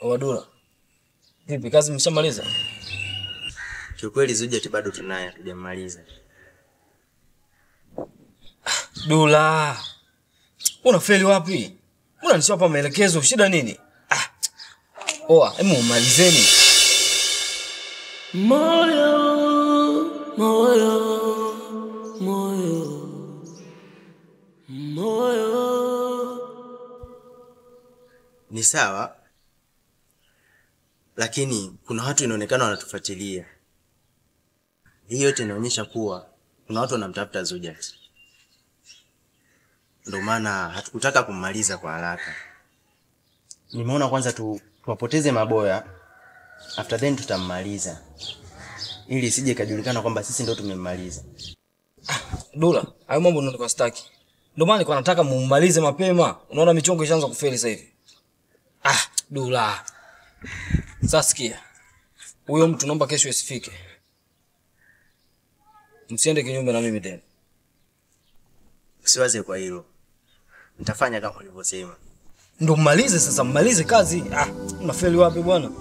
Wadura. Vipi kazi mshamaliza? Kiukweli Zujati bado tunaye, hatujamaliza. Dula. Unafeli wapi? Mbona nishawapa maelekezo, shida nini? Ah. Oa, hebu malizeni. Moyo, moyo, moyo. Moyo. Ni sawa. Lakini kuna watu inaonekana wanatufuatilia. Hii yote inaonyesha kuwa kuna watu wanamtafuta Zujati. Ndio maana hatukutaka kummaliza kwa haraka. Nimeona kwanza tuwapoteze maboya, after then tutammaliza. Ili isije ikajulikana kwamba sisi ndio tumemmaliza. Dula, hayo mambo ndio nilikuwa sitaki. Ndio maana nilikuwa nataka mummalize mapema. Unaona michongo ishaanza kufeli sasa hivi. Ah, Dula. Sasa sikia. Huyo mtu naomba kesho isifike. Msiende kinyume na mimi tena. Usiwaze kwa hilo. Nitafanya kama ulivyosema. Ndio mmalize sasa, mmalize kazi. Ah, unafeli wapi bwana?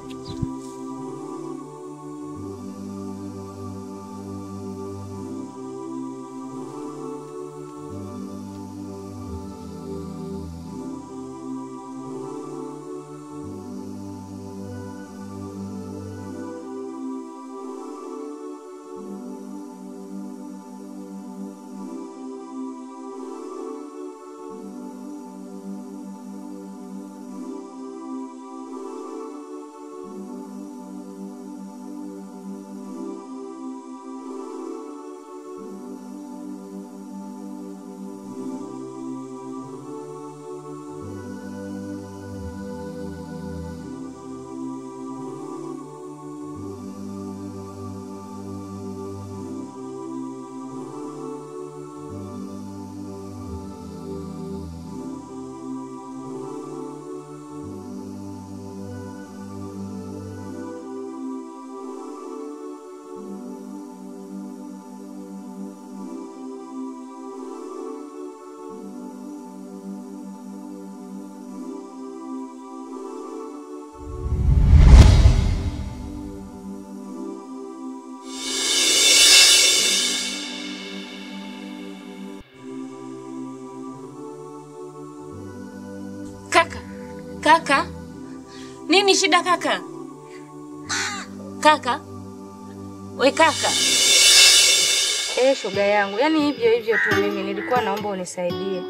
Kaka, nini shida kaka? Kaka, we kaka. Shoga yangu, yani hivyo hivyo tu mimi nilikuwa naomba unisaidie.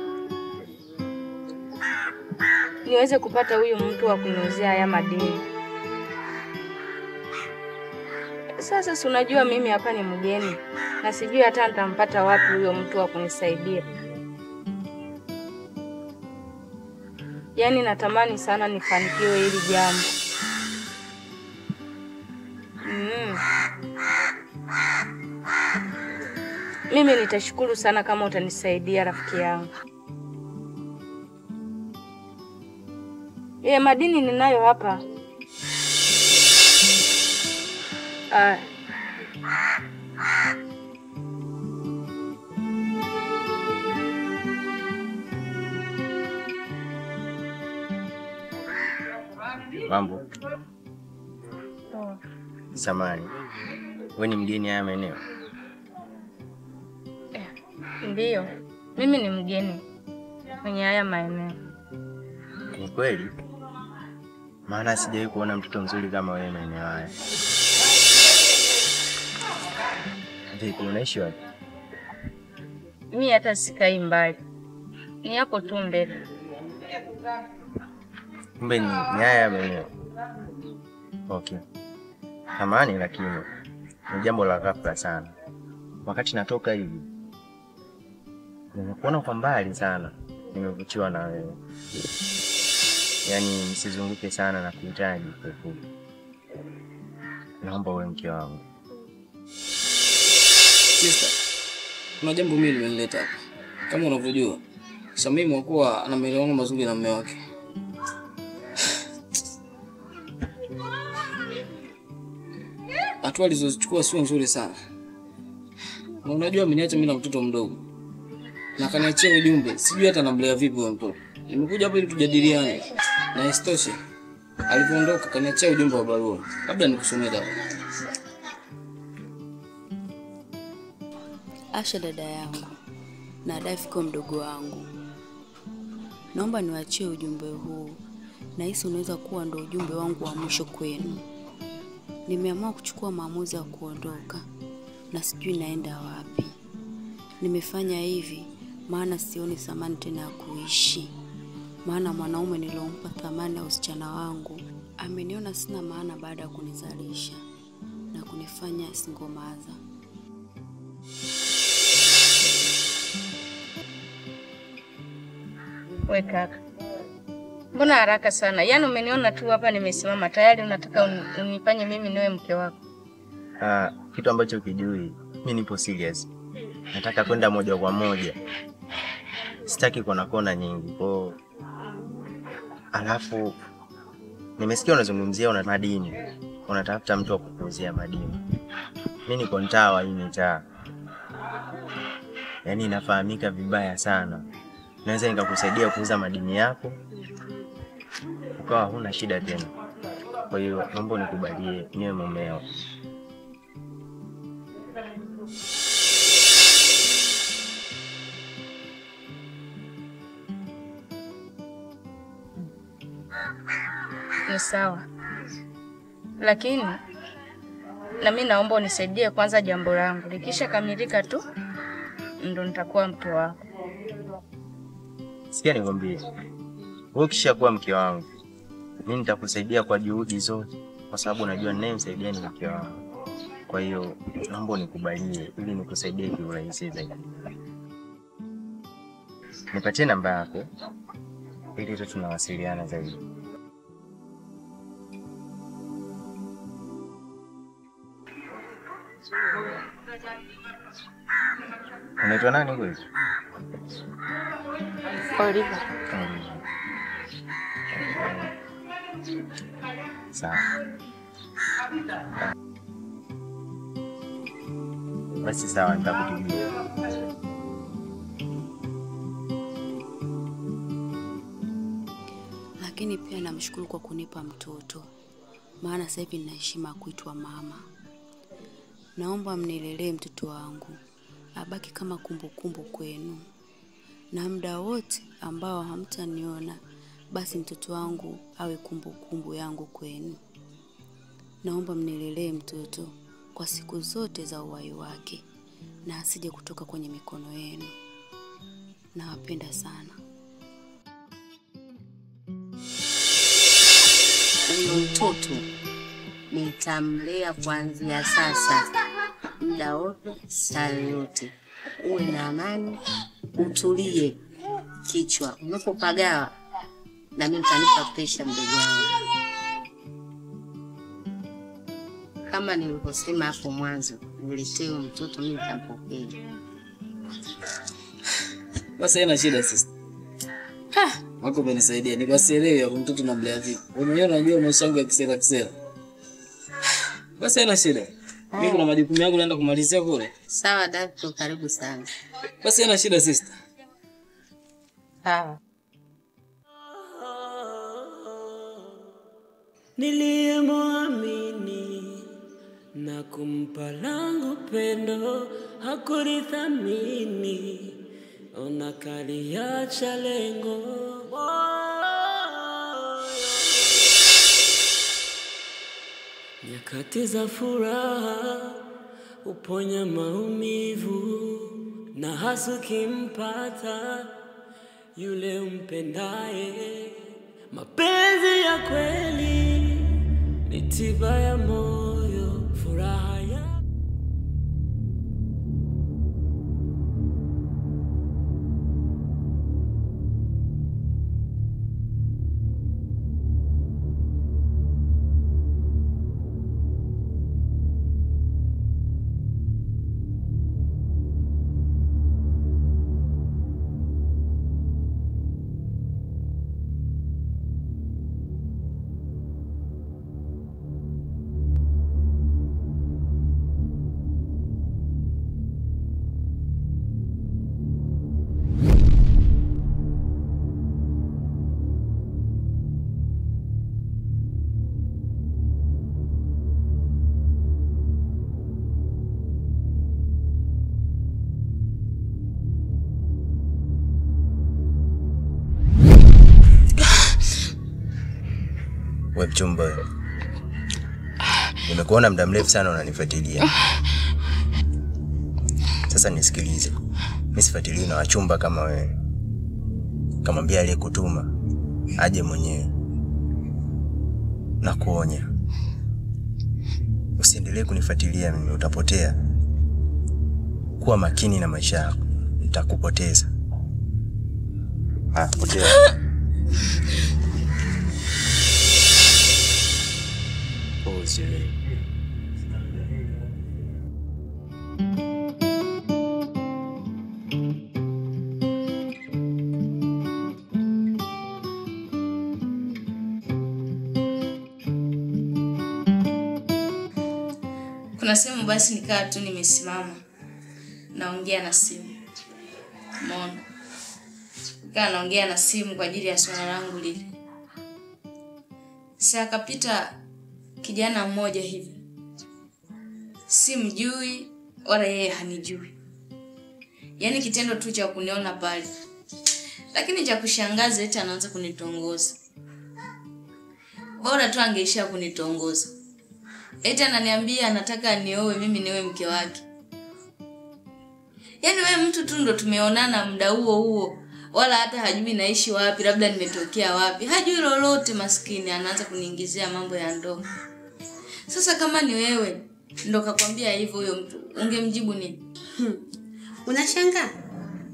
Niweze kupata huyu mtu wa kuniuzia haya madini. Sasa si unajua mimi hapa ni mgeni na sijui hata nitampata wapi huyo mtu wa kunisaidia. Yaani natamani sana nifanikiwe hili jambo. Mimi nitashukuru sana kama utanisaidia rafiki yangu. Madini ninayo hapa. Mambo. Samani. Wewe ni mgeni haya maeneo? Ndiyo. Mimi ni mgeni kwenye haya maeneo. Ni kweli? Maana sijawahi kuona mtoto mzuri kama wewe maeneo haya. Vipi, unaishi wapi? Mimi hata sikai mbali. Ni hapo tu mbele. Kumbe ni haya maeneo. Okay. Samani lakini ni jambo la ghafla sana. Wakati natoka hivi nimekuona kwa mbali sana, nimevutiwa na wewe. Yaani msizunguke sana na kuhitaji kwa ufupi. Naomba uwe mke wangu. Sister, kuna jambo mimi limenileta hapa. Kama unavyojua, Shamimu alikuwa ana maelewano mazuri na mume wake. Hatua alizozichukua sio nzuri sana. Na unajua ameniacha mimi na mtoto mdogo. Na kaniachia ujumbe, sijui hata namlea vipi huyo mtoto. Nimekuja hapa ili tujadiliane. Na isitoshe, Alipoondoka kaniachia ujumbe wa barua. Labda nikusomee dada. Asha dada yangu na Dafiko mdogo wangu, naomba niwaachie ujumbe huu. Nahisi unaweza kuwa ndio ujumbe wangu wa mwisho kwenu. Nimeamua kuchukua maamuzi ya kuondoka na sijui naenda wapi. Nimefanya hivi maana sioni thamani tena ya kuishi. Maana mwanaume nilompa thamani ya usichana wangu ameniona sina maana baada ya kunizalisha na kunifanya single mother. We kaka, mbona haraka sana? Yaani umeniona tu hapa nimesimama tayari unataka unifanye mimi niwe mke wako. Kitu ambacho kijui, mimi nipo serious. Nataka kwenda moja kwa moja. Sitaki kona kona nyingi. Kwa alafu nimesikia unazungumzia una madini. Unatafuta mtu wa kukuuzia madini. Mimi niko mtaa wa hii mitaa. Yaani inafahamika vibaya sana. Naweza nikakusaidia kuuza madini yako ukawa huna shida tena. Kwa hiyo naomba unikubalie niwe mumeo. Ni sawa. Lakini na mimi naomba unisaidie kwanza jambo langu. Likishakamilika tu ndo nitakuwa mke wako. Sikia nikwambie. Wewe ukishakuwa mke wangu, mimi nitakusaidia kwa juhudi zote kwa sababu najua ninayemsaidia ni mke wangu. Kwa hiyo naomba unikubalie ili nikusaidie kiurahisi zaidi. Nipatie namba yako ili tu tunawasiliana zaidi. Unaitwa nani wewe? Oliva. Sawa. Basi sawa, nitakupigia. Lakini pia namshukuru kwa kunipa mtoto. Maana sasa hivi nina heshima kuitwa mama. Naomba mnilelee mtoto wangu. Abaki kama kumbukumbu kwenu. Na muda wote ambao hamtaniona, basi mtoto wangu awe kumbukumbu yangu kwenu. Naomba mnilelee mtoto kwa siku zote za uhai wake na asije kutoka kwenye mikono yenu. Nawapenda sana. Huyo mtoto nitamlea kuanzia sasa, muda wote, saa yote. Uwe na amani, utulie kichwa. Unapopagawa na mimi nitanipa pressure mdogo wangu. Kama nilivyosema hapo mwanzo, niletee mtoto mimi nitampokea. Basi haina shida sister. Wako umenisaidia. Nikasielewi hapo mtoto namlea vipi. Wewe mwenyewe unajua maisha yangu ya kisera kisera. Basi haina shida. Mimi kuna majukumu yangu naenda kumalizia kule. Sawa dada, karibu sana. Basi haina shida sister. Sawa. Niliyemwamini na kumpa langu pendo hakulithamini, ona kaliacha lengo. Nyakati za furaha uponya maumivu, na hasa ukimpata yule umpendaye. Mapenzi ya kweli ni tiba ya moyo, furaha ya Wewe mchumba wewe. Nimekuona muda mrefu sana unanifuatilia. Sasa nisikilize. Mimi sifuatilii na wachumba kama wewe. Kamwambia aliyekutuma aje mwenyewe. Na kuonya, usiendelee kunifuatilia mimi, utapotea. Kuwa makini na maisha yako, nitakupoteza. Ah, potea. Oze. Kuna sehemu basi nikaa tu nimesimama naongea na simu. Umeona? Nikaa naongea na simu kwa ajili ya swala langu lile. Sasa akapita kijana mmoja hivi. Simjui wala yeye hanijui. Yaani kitendo tu cha kuniona pale. Lakini cha kushangaza eti anaanza kunitongoza. Bora tu angeishia kunitongoza. Eti ananiambia anataka nioe mimi niwe mke wake. Yaani wewe mtu tu ndo tumeonana muda huo huo, wala hata hajui naishi wapi, labda nimetokea wapi. Hajui lolote maskini, anaanza kuniingizia mambo ya ndoa. Sasa kama ni wewe ndo kakwambia hivyo huyo mtu, ungemjibu nini? Unashangaa?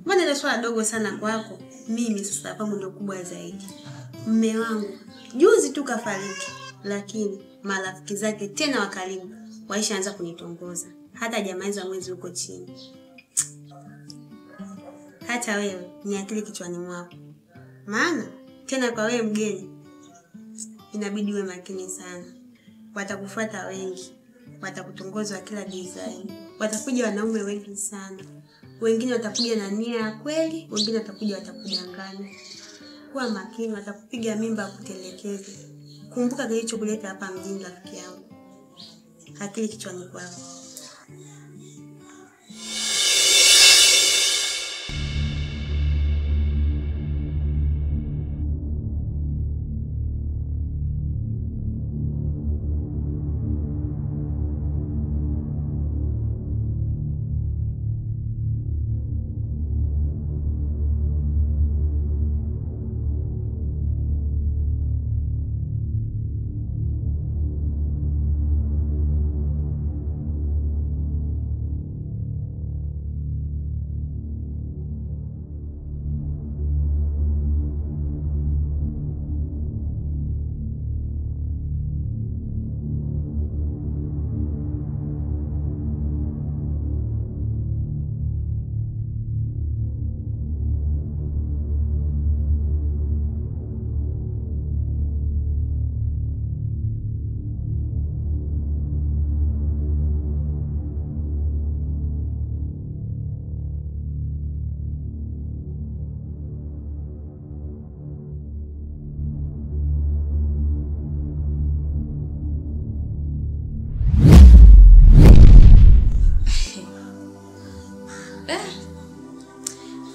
Mbona ile swala dogo sana kwako? Mimi sasa kwangu ndo kubwa zaidi. Mume wangu juzi tu kafariki, lakini marafiki zake tena wa karibu waishaanza kunitongoza. Hata hajamaliza mwezi huko chini. Hata wewe ni akili kichwani mwako. Maana tena kwa wewe mgeni inabidi uwe makini sana. Watakufuata wengi, watakutongoza kila design. Watakuja wanaume wengi sana. Wengine watakuja na nia ya kweli, wengine watakuja watakudanganya. Kuwa makini, watakupiga mimba kutelekeze. Kumbuka kilichokuleta hapa mjini rafiki yangu. Akili kichwani kwako.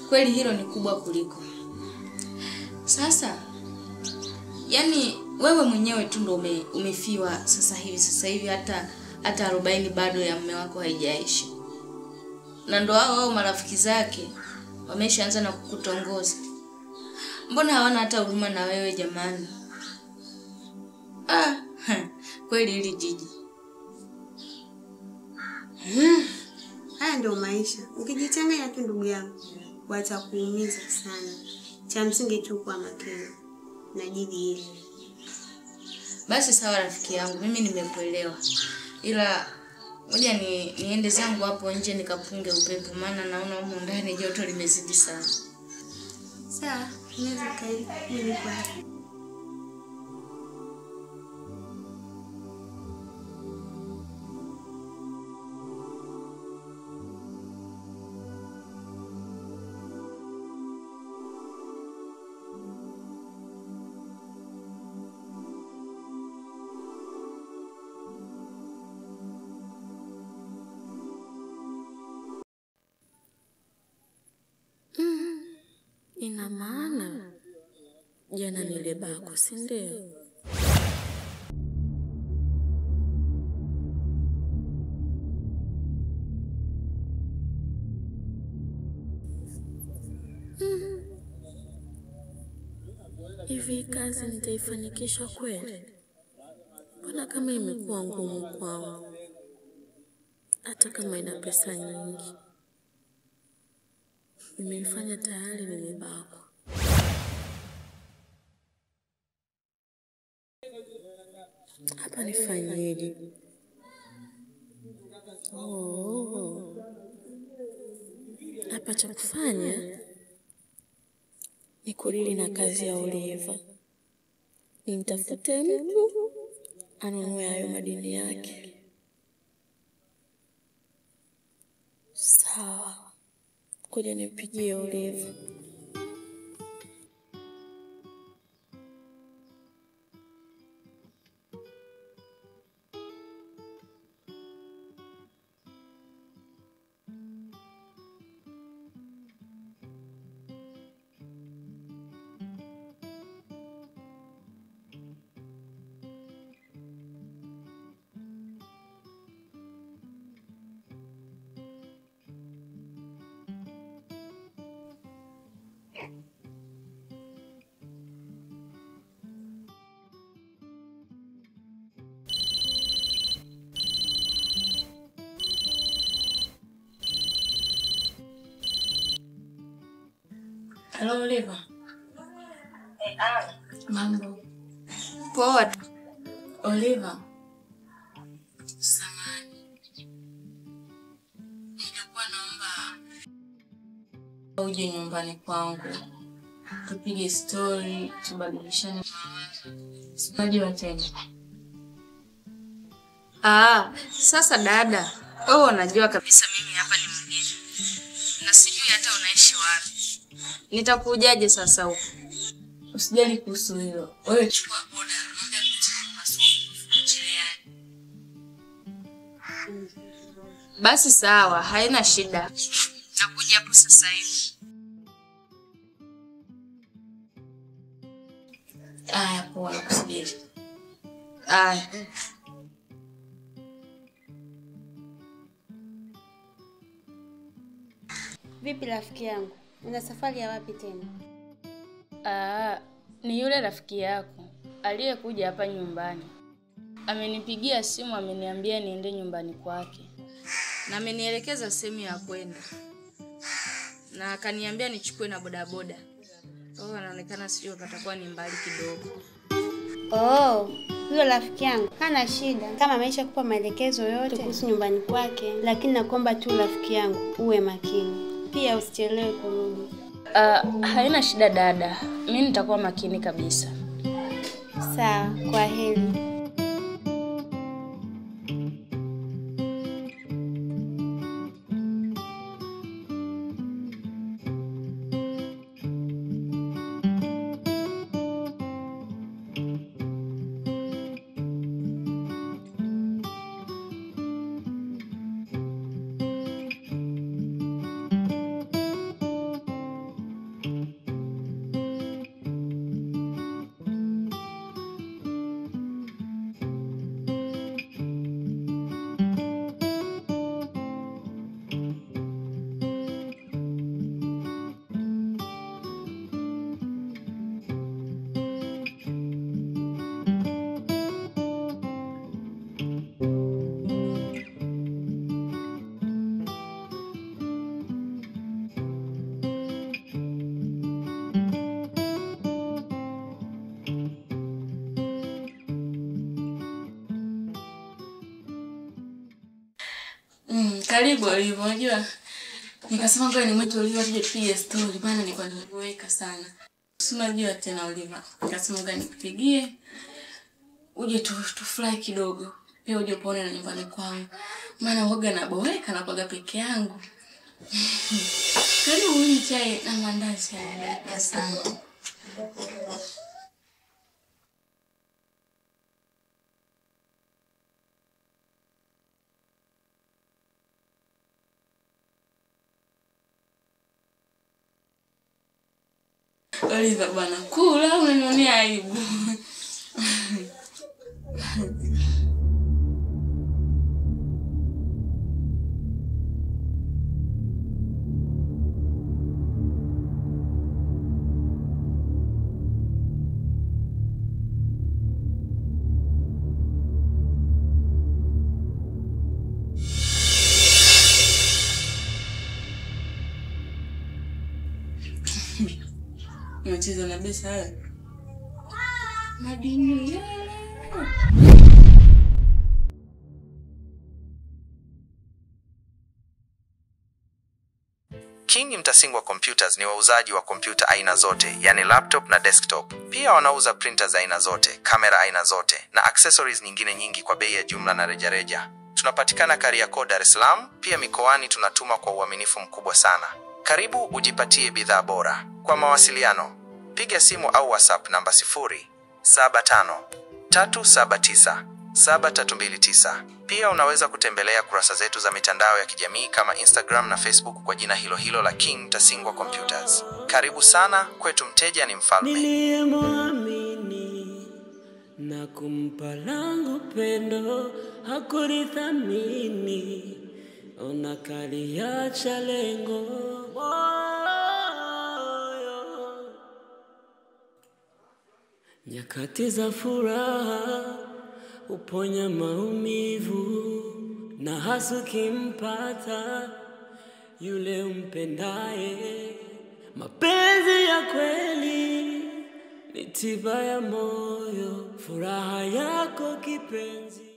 Kweli hilo ni kubwa kuliko. Sasa yani wewe mwenyewe tu ndo umefiwa sasa hivi. Sasa hivi hata 40 bado ya mume wako haijaishi. Na ndo hao marafiki zake wameshaanza na kukutongoza. Mbona hawana hata huruma na wewe jamani? Ah, kweli hili jiji. Haya ndio maisha. Ukijichanganya tu ndugu yangu watakuumiza sana. Cha msingi tu kwa makini na jiji hili. Basi sawa rafiki yangu, mimi nimekuelewa. Ila ngoja niende zangu hapo nje nikapunge upepo, maana naona huko ndani joto limezidi sana. Sawa, unaweza kai, mimi niko hapa. Ina maana jana nilibakwa, si ndio? Hivi kazi nitaifanikisha kweli? Mbona kama imekuwa ngumu kwangu, hata kama ina pesa nyingi. Nimeifanya tayari, nimebakwa. Hapa nifanyeje? Oh. Hapa cha kufanya ni kudili na kazi ya Oliva. Nimtafute mtu anunue hayo madini yake. Sawa. Kuja nipigie Oliva. Hello, Oliva. Hey, Ana. Mambo. Poa. Oliva. Samahani. Nilikuwa naomba uje nyumbani kwangu. Tupige story, tubadilishane mawazo. Unajua tena. Ah, sasa dada, wewe unajua kabisa mimi hapa ni mgeni. Na sijui hata unaishi wapi. Nitakujaje sasa huko? Usijali kuhusu hilo. Wewe chukua boda, mwambie akutie masumbufu njiani. Basi sawa, haina shida. Nakuja hapo sasa hivi. Aya, poa, nakusubiri. Aya. Vipi rafiki yangu? Una safari ya wapi tena? Ah, ni yule rafiki yako aliyekuja hapa nyumbani. Amenipigia simu, ameniambia niende nyumbani kwake. Na amenielekeza sehemu ya kwenda. Na akaniambia nichukue na bodaboda. Oh, anaonekana sijui patakuwa ni mbali kidogo. Oh, huyo rafiki yangu hana shida kama ameshakupa maelekezo yote kuhusu nyumbani kwake, lakini nakuomba tu rafiki yangu uwe makini. Pia usichelewe kurudi. Haina shida dada. Mimi nitakuwa makini kabisa. Sawa, kwa heri. Karibu Oliva, unajua nikasema ngoja nimwite Oliva tuje tupige story, maana nilikuwa nimeweka sana. Si unajua tena Oliva. Nikasema ngoja nikupigie uje tufurahi kidogo. Pia uje uone na nyumbani kwangu. Maana huaga naboeka na kuaga peke yangu. Karibu unywe chai na mandazi haya. Asante. Oliva bwana, kula unanionea aibu. Unacheza na besa wewe. Madini. King Mtasingwa Computers ni wauzaji wa kompyuta aina zote, yani laptop na desktop. Pia wanauza printers aina zote, kamera aina zote na accessories nyingine nyingi kwa bei ya jumla na rejareja. Tunapatikana Kariakoo, Dar es Salaam, pia mikoani tunatuma kwa uaminifu mkubwa sana. Karibu ujipatie bidhaa bora. Kwa mawasiliano, piga simu au WhatsApp namba 075 379 7329. Pia unaweza kutembelea kurasa zetu za mitandao ya kijamii kama Instagram na Facebook kwa jina hilo hilo la King Mtasingwa Computers. Karibu sana kwetu, mteja ni mfalme. Niliyemwamini na kumpa langu pendo hakulithamini, ona kaliacha lengo Nyakati za furaha uponya maumivu, na hasa ukimpata yule umpendaye. Mapenzi ya kweli ni tiba ya moyo, furaha yako kipenzi.